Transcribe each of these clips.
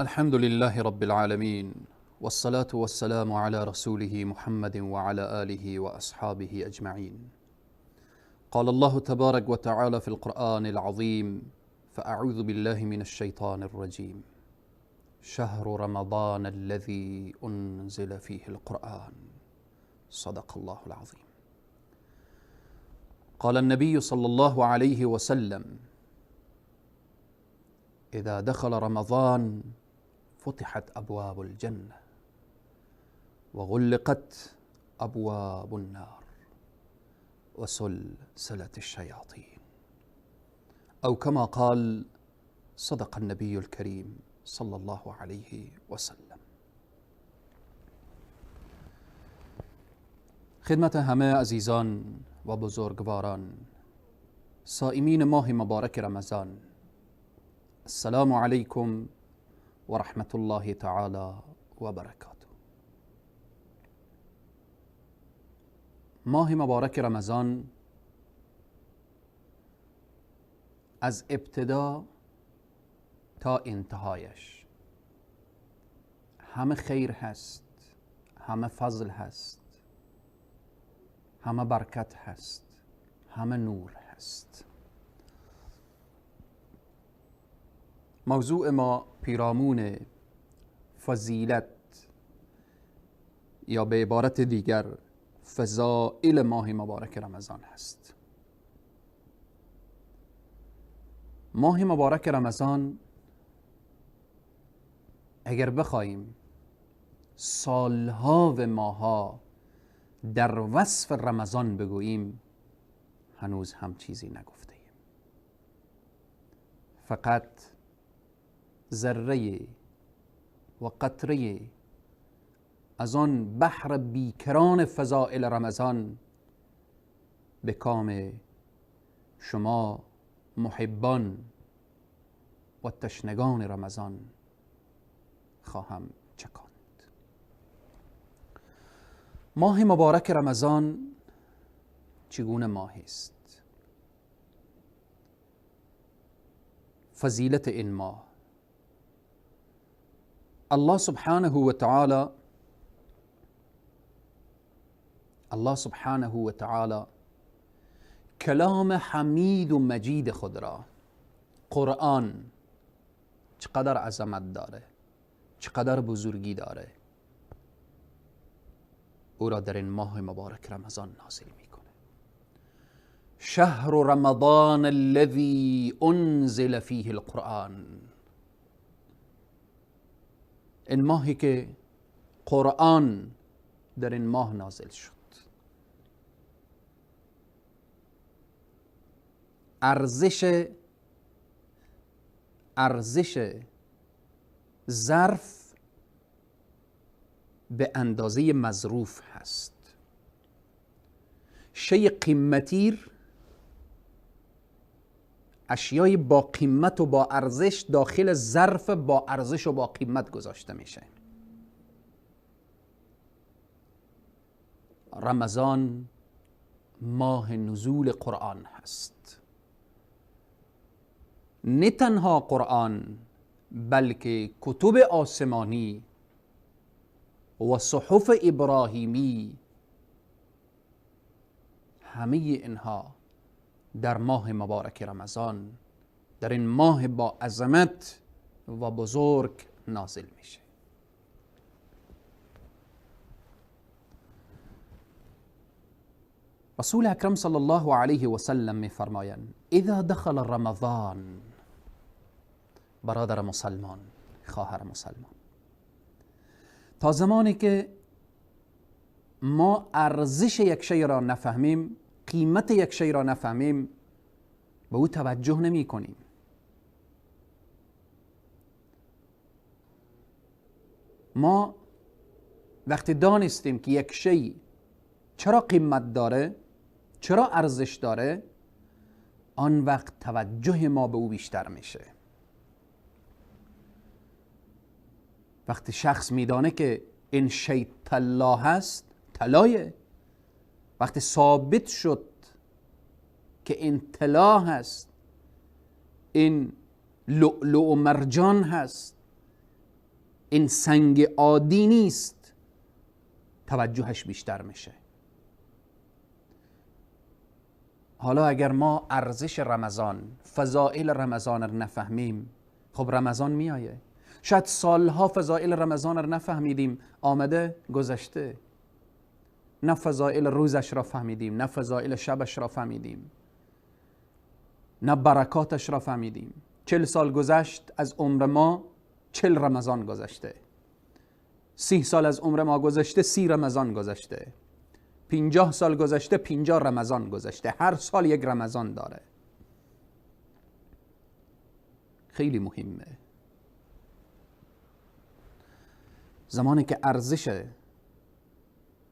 الحمد لله رب العالمين، والصلاة والسلام على رسوله محمد وعلى آله وأصحابه أجمعين. قال الله تبارك وتعالى في القرآن العظيم: فأعوذ بالله من الشيطان الرجيم، شهر رمضان الذي أنزل فيه القرآن. صدق الله العظيم. قال النبي صلى الله عليه وسلم: إذا دخل رمضان فتحت أبواب الجنة وغلقت أبواب النار وسلسلة الشياطين، أو كما قال صدق النبي الكريم صلى الله عليه وسلم. خدمت همه عزیزان و بزرگواران صائمین ماه مبارک رمضان، السلام علیکم و رحمت الله تعالی و برکاته. ماه مبارک رمضان از ابتدا تا انتهایش همه خیر هست، همه فضل هست، همه برکت هست، همه نور هست. موضوع ما پیرامون فضیلت یا به عبارت دیگر فضائل ماه مبارک رمضان هست. ماه مبارک رمضان اگر بخواهیم سالها و ماها در وصف رمضان بگوییم هنوز هم چیزی نگفته ایم. فقط ذره و قطره از آن بحر بیکران فضائل رمضان به کام شما محبان و تشنگان رمضان خواهم چکاند. ماه مبارک رمضان چگونه ماهی است؟ فضیلت این ماه، الله سبحانه و تعالی، الله سبحانه و تعالی کلام حمید و مجید خود را، قرآن، چقدر عظمت داره، چقدر بزرگی داره، او را در این ماه مبارک رمضان نازل میکنه. شهر رمضان الذي انزل فیه القرآن، این ماهی که قرآن در این ماه نازل شد. ارزش ظرف به اندازه مظروف هست. شی قیمتیر، اشیای با قیمت و با ارزش داخل ظرف با ارزش و با قیمت گذاشته میشه. رمضان ماه نزول قرآن هست. نه تنها قرآن بلکه کتب آسمانی و صحف ابراهیمی، همه اینها در ماه مبارک رمضان، در این ماه با عظمت و بزرگ نازل میشه. رسول اکرم صلی الله علیه و سلم میفرمایند: اذا دخل رمضان، برادر مسلمان، خواهر مسلمان، تا زمانی که ما ارزش یک شی را نفهمیم، قیمت یک شی را نفهمیم، به او توجه نمی کنیم. ما وقتی دانستیم که یک شی چرا قیمت داره، چرا ارزش داره، آن وقت توجه ما به او بیشتر میشه. وقتی شخص میدانه که این شی طلا هست، طلایه، وقتی ثابت شد که این طلا هست، این لؤلؤ و مرجان هست، این سنگ عادی نیست، توجهش بیشتر میشه. حالا اگر ما ارزش رمضان، فضائل رمضان رو نفهمیم، خب رمضان میآیه، شاید سالها فضائل رمضان رو نفهمیدیم، آمده گذشته، نه فضائل روزش را فهمیدیم، نه فضائل شبش را فهمیدیم، نه برکاتش را فهمیدیم. 40 سال گذشت از عمر ما، 40 رمضان گذشته. 30 سال از عمر ما گذشته، 30 رمضان گذشته. 50 سال گذشته، 50 رمضان گذشته. هر سال یک رمضان داره. خیلی مهمه زمانی که ارزش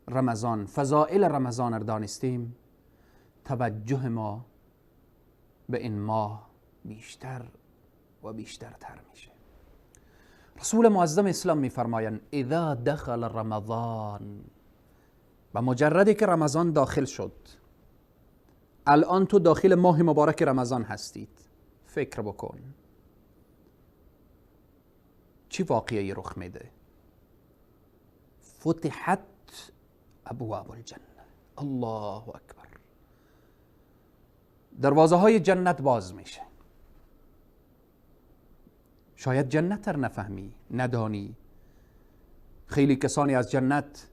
رمضان، فضائل رمضان را دانستیم، توجه ما به این ماه بیشتر و بیشتر تر میشه. رسول معظم اسلام میفرمایند اذا دخل رمضان، و مجردی که رمضان داخل شد، الان تو داخل ماه مبارک رمضان هستید، فکر بکن چی واقعی رخ میده. فتحت ابواب الجنه، الله اکبر، دروازه های جنت باز میشه. شاید جنت رو نفهمی، ندانی. خیلی کسانی از جنت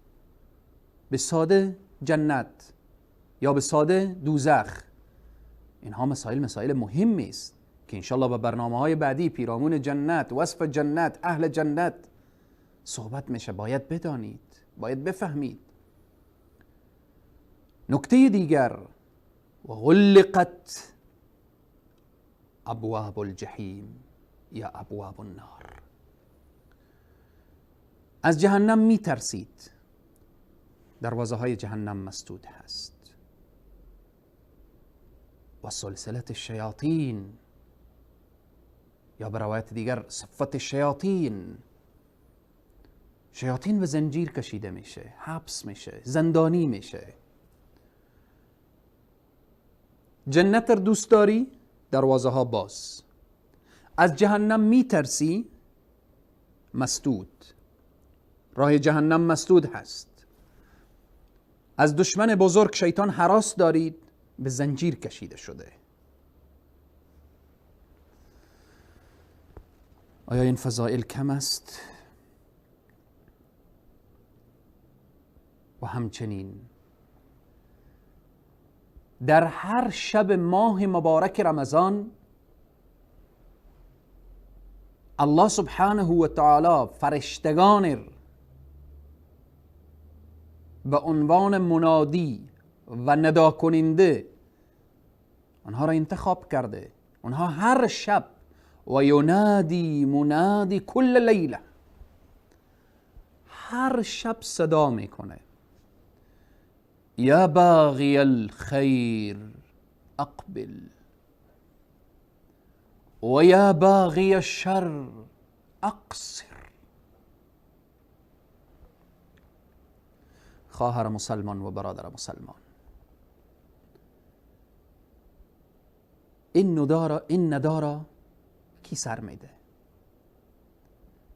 به ساده جنت یا به ساده دوزخ، اینها مسائل مهمی است که انشالله با برنامه های بعدی پیرامون جنت، وصف جنت، اهل جنت صحبت میشه. باید بدانید، باید بفهمید. نکته دیگر، وغلقت ابواب الجحیم یا ابواب النار، از جهنم میترسید، دروازه های جهنم مسدود هست. و سلسله الشیاطین، یا به روایت دیگر صفت الشیاطین، شیاطین به زنجیر کشیده میشه، حبس میشه، زندانی میشه. جنت رو دوست داری، دروازه ها باز. از جهنم میترسی، مسدود، راه جهنم مسدود هست. از دشمن بزرگ شیطان هراس دارید، به زنجیر کشیده شده. آیا این فضائل کم است؟ و همچنین در هر شب ماه مبارک رمضان الله سبحانه و تعالی فرشتگان به عنوان منادی و ندا کننده آنها را انتخاب کرده. آنها هر شب و ینادی منادی کل لیله، هر شب صدا میکنه، یا باغی الخیر اقبل و یا باغی الشر اقصر. خواهر مسلمان و برادر مسلمان، این ندارا کی سر میده؟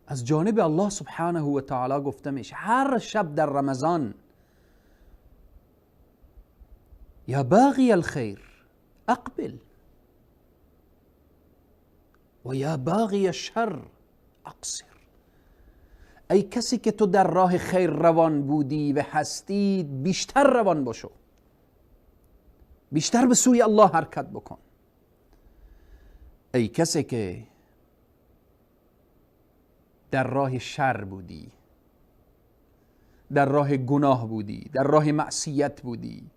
از جانب الله سبحانه و تعالی گفته میشه هر شب در رمضان، یا باغی الخیر اقبل و یا باغی الشر اقصر. ای کسی که تو در راه خیر روان بودی و هستی، بیشتر روان باشو، بیشتر به سوی الله حرکت بکن. ای کسی که در راه شر بودی، در راه گناه بودی، در راه معصیت بودی،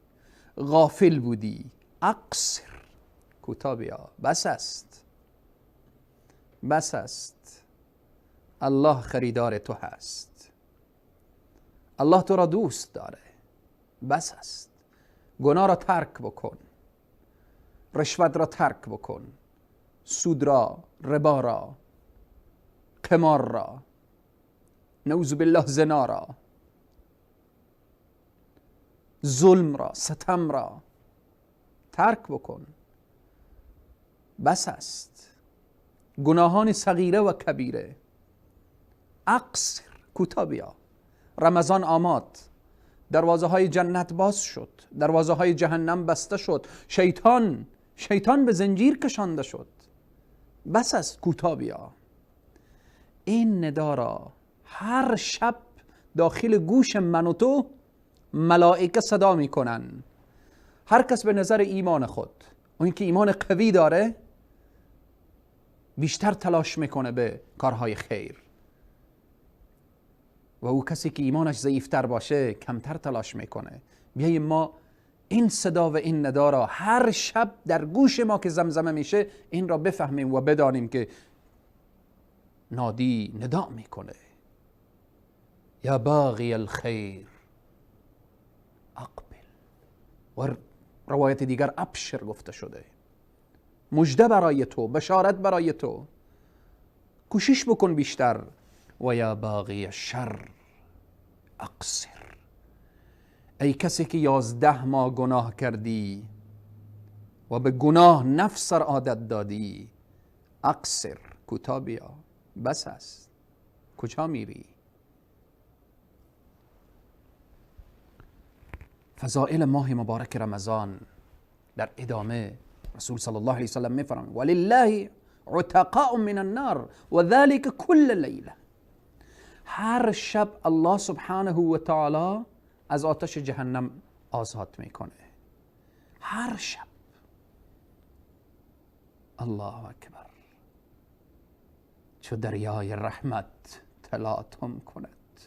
غافل بودی، اقصر، کوتاه بیا، بس است، بس است. الله خریدار تو هست، الله تو را دوست داره، بس است. گناه را ترک بکن، رشوت را ترک بکن، سود را، ربا را، قمار را، نعوذ بالله زنا را، ظلم را، ستم را ترک بکن، بس است. گناهان صغیره و کبیره، اقصر، کوتاه بیا. رمضان آمد، دروازه های جنت باز شد، دروازه های جهنم بسته شد، شیطان به زنجیر کشانده شد، بس است، کوتاه بیا. این ندا را هر شب داخل گوش من و تو ملائکه صدا میکنن. هر کس به نظر ایمان خود، اون که ایمان قوی داره بیشتر تلاش میکنه به کارهای خیر، و او کسی که ایمانش ضعیفتر باشه کمتر تلاش میکنه. بیاییم ما این صدا و این ندا را هر شب در گوش ما که زمزمه میشه این را بفهمیم و بدانیم که نادی ندا میکنه، یا باغی الخیر اقبل. و روایت دیگر ابشر گفته شده، مژده برای تو، بشارت برای تو، کوشش بکن بیشتر. و یا باغی الشر اقصر. ای کسی که 11 ماه گناه کردی و به گناه نفس را عادت دادی، اقصر، کوتاه بیا، بس است، کجا میری؟ فضائل ماه مبارک رمضان در ادامه رسول صلی الله علیه وسلم میفرمایند ولله عتقاء من النار و ذلك كل لیله. هر شب الله سبحانه و تعالی از آتش جهنم آزاد میکنه، هر شب. الله اکبر، چو دریای رحمت تلاطم کند،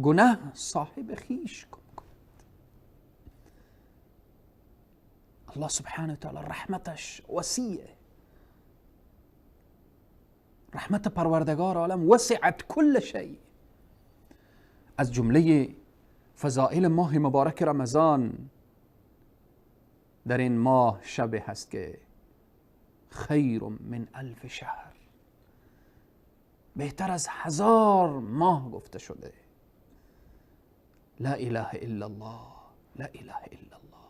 گناه صاحب خیش کم کند. الله سبحانه و تعالی رحمتش وسیعه، رحمت پروردگار عالم وسعت کل شیء. از جمله فضائل ماه مبارک رمضان در این ماه شب هست که خیر من الف شهر، بهتر از 1000 ماه گفته شده. لا اله الا الله، لا اله الا الله.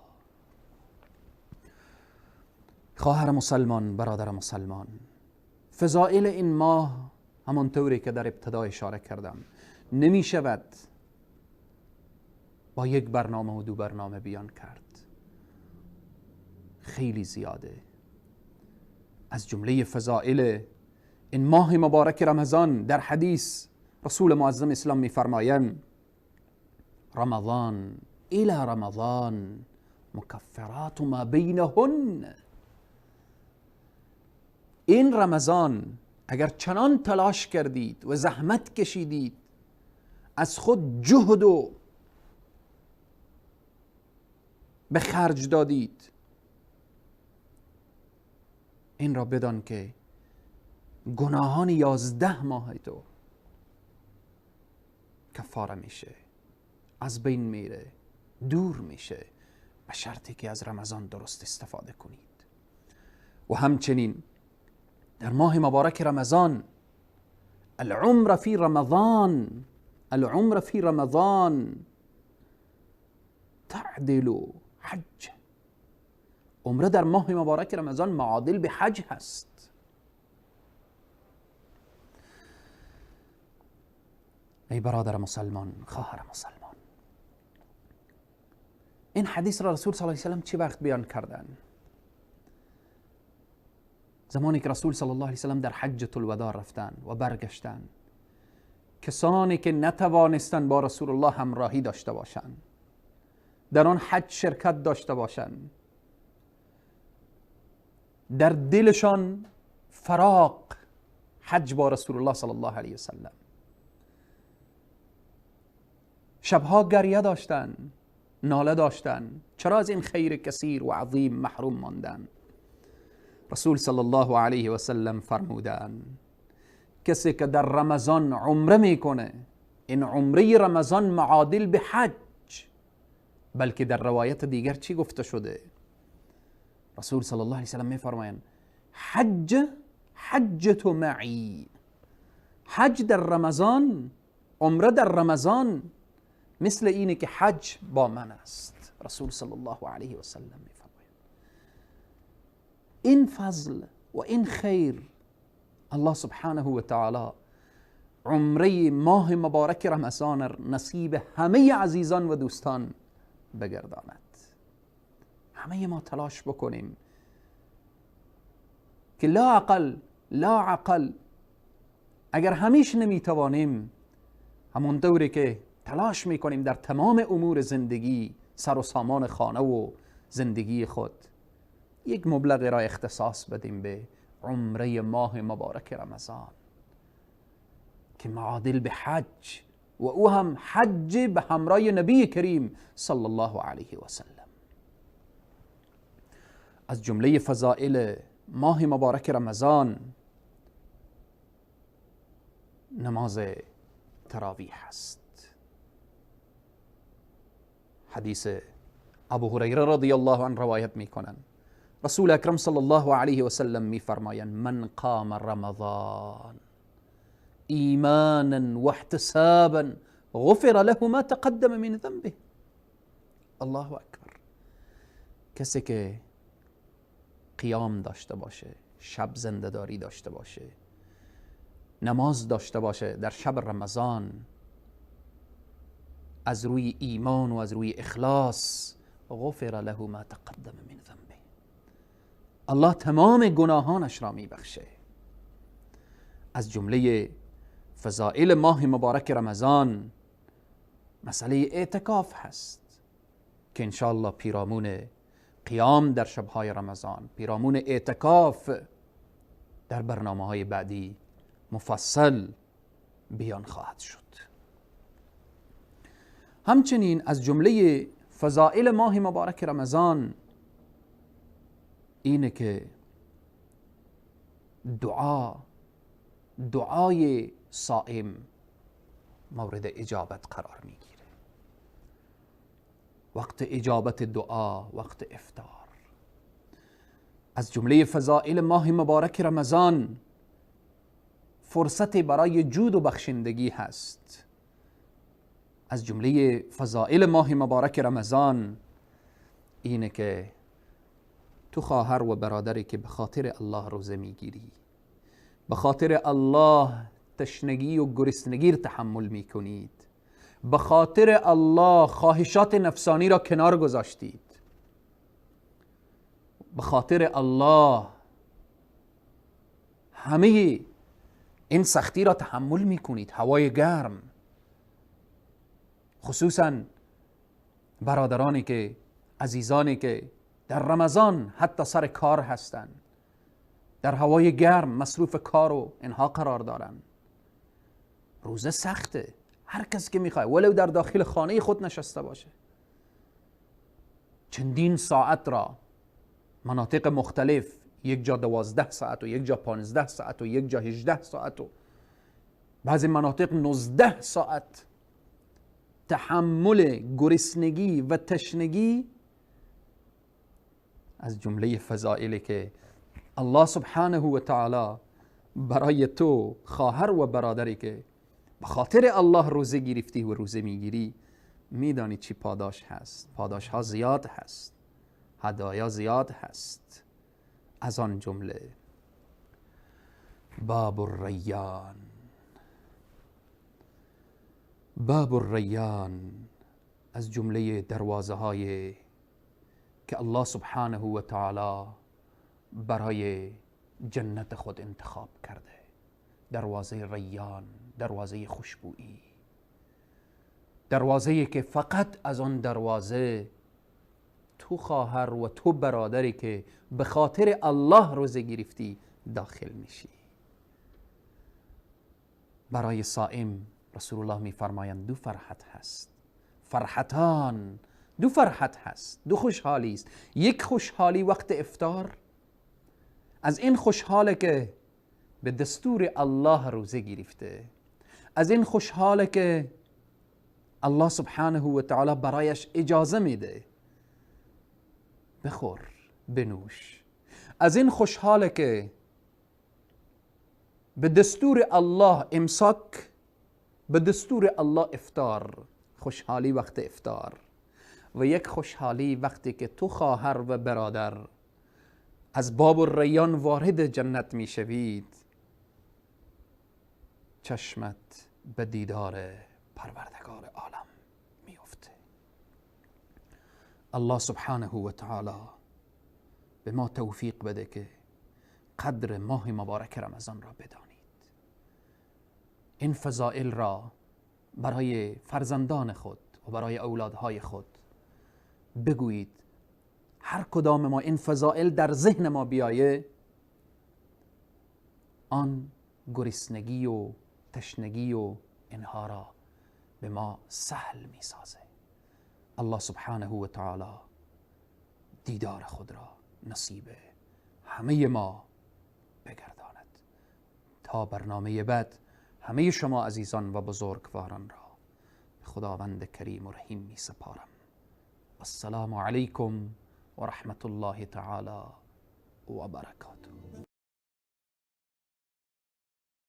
خواهر مسلمان، برادر مسلمان، فضائل این ماه همانطوری که در ابتدا اشاره کردم نمی شود با یک برنامه و دو برنامه بیان کرد، خیلی زیاده. از جمله فضائل این ماه مبارک رمضان در حدیث رسول معظم اسلام می‌فرمایند رمضان الى رمضان مکفرات ما بینهن. این رمضان اگر چنان تلاش کردید و زحمت کشیدید، از خود جهد و به خرج دادید، این را بدان که گناهان 11 ماه تو کفاره میشه، از بین میره، دور میشه، به شرطی که از رمضان درست استفاده کنید. و همچنین در ماه مبارک رمضان العمر فی رمضان، العمر فی رمضان تعدل حج. عمره در ماه مبارک رمضان معادل به حج هست. ای برادر مسلمان، خواهر مسلمان، این حدیث را رسول صلی الله علیه وسلم چه وقت بیان کردن؟ زمانی که رسول صلی الله علیه وسلم در حجة الوداع رفتن و برگشتن، کسانی که نتوانستند با رسول الله همراهی داشته باشند، در آن حج شرکت داشته باشند، در دلشان فراق حج با رسول الله صلی الله علیه وسلم، شبها گریه داشتن، ناله داشتن، چرا از این خیر کثیر و عظیم محروم ماندن؟ رسول صلی الله علیه و سلم فرمودن کسی که در رمضان عمره میکنه، این عمره رمضان معادل به حج. بلکه در روایت دیگر چی گفته شده؟ رسول صلی الله علیه و سلم میفرمایند حج حجت معی، حج در رمضان، عمره در رمضان مثل اینه که حج با من است. رسول صلی الله علیه و سلم میفرمایند این فضل و این خیر الله سبحانه و تعالی عمره ماه مبارک رمضان نصیب همه عزیزان و دوستان بگرداند. همه ما تلاش بکنیم که لا اقل اگر همیشه نمیتوانیم، همون دوری که تلاش میکنیم در تمام امور زندگی، سر و سامان خانه و زندگی خود، یک مبلغ را اختصاص بدیم به عمره ماه مبارک رمضان که معادل به حج، و او هم حج به همراه نبی کریم صلی الله علیه و سلم. از جمله فضائل ماه مبارک رمضان نماز تراویح است. حدیث ابو هریره رضی الله عنه روایت میکنن، رسول اکرم صلی الله علیه و سلم میفرمایند: من قام رمضان ایمانا واحتسابا غفر له ما تقدم من ذنبه. الله اکبر. کسی که قیام داشته باشه، شب زنده‌داری داشته باشه، نماز داشته باشه در شب رمضان، از روی ایمان و از روی اخلاص، غفر له ما تقدم من ذنبه، الله تمام گناهانش را میبخشه. از جمله فضائل ماه مبارک رمضان مسئله اعتکاف هست که انشاءالله پیرامون قیام در شبهای رمضان، پیرامون اعتکاف در برنامه های بعدی مفصل بیان خواهد شد. همچنین از جمله فضائل ماه مبارک رمضان اینه که دعای صائم مورد اجابت قرار میگیره. وقت اجابت دعا وقت افطار. از جمله فضائل ماه مبارک رمضان فرصت برای جود و بخشندگی هست. از جمله فضائل ماه مبارک رمضان اینه که تو خواهر و برادری که به خاطر الله روزه میگیری، به خاطر الله تشنگی و گرسنگی را تحمل میکنید، به خاطر الله خواهشات نفسانی را کنار گذاشتید، به خاطر الله همه این سختی را تحمل میکنید، هوای گرم، خصوصا برادرانی که، عزیزانی که در رمضان حتی سر کار هستند، در هوای گرم مصروف کار و اینها قرار دارن. روزه سخته، هر کس که میخواد ولو در داخل خانه خود نشسته باشه، چندین ساعت را مناطق مختلف، یک جا 12 ساعت و یک جا 15 ساعت و یک جا 18 ساعت و بعضی مناطق 19 ساعت تحمل گرسنگی و تشنگی، از جمله فضائلی که الله سبحانه و تعالی برای تو خواهر و برادری که به خاطر الله روزه گرفتی و روزه میگیری، میدانی چی پاداش هست. پاداش ها زیاد هست، هدایا زیاد هست. از آن جمله باب الریان. باب الریان از جمله دروازه های که الله سبحانه و تعالی برای جنت خود انتخاب کرده، دروازه ریان، دروازه خوشبویی، دروازه که فقط از آن دروازه تو خواهر و تو برادری که به خاطر الله روزه گرفتی داخل میشی. برای صائم رسول الله میفرمایند دو فرحت هست، فرحتان، دو فرحت هست، دو خوشحالی است. یک خوشحالی وقت افطار، از این خوشحاله که به دستور الله روزه گرفته، از این خوشحاله که الله سبحانه و تعالی برایش اجازه میده بخور بنوش، از این خوشحاله که به دستور الله امساک، به دستور الله افطار. خوشحالی وقت افطار. و یک خوشحالی وقتی که تو خواهر و برادر از باب الریان وارد جنت میشوید. چشمت به دیدار پروردگار عالم میفته. الله سبحانه و تعالی به ما توفیق بده که قدر ماه مبارک رمضان را بدانید. این فضائل را برای فرزندان خود و برای اولادهای خود بگویید. هر کدام ما این فضائل در ذهن ما بیایه، آن گرسنگی و تشنگی و اینها را به ما سهل می سازه. الله سبحانه و تعالی دیدار خود را نصیب همه ما بگرداند. تا برنامه بعد همه شما عزیزان و بزرگواران را به خداوند کریم و رحیم می سپارم. السلام علیکم و رحمت الله تعالی و برکاته.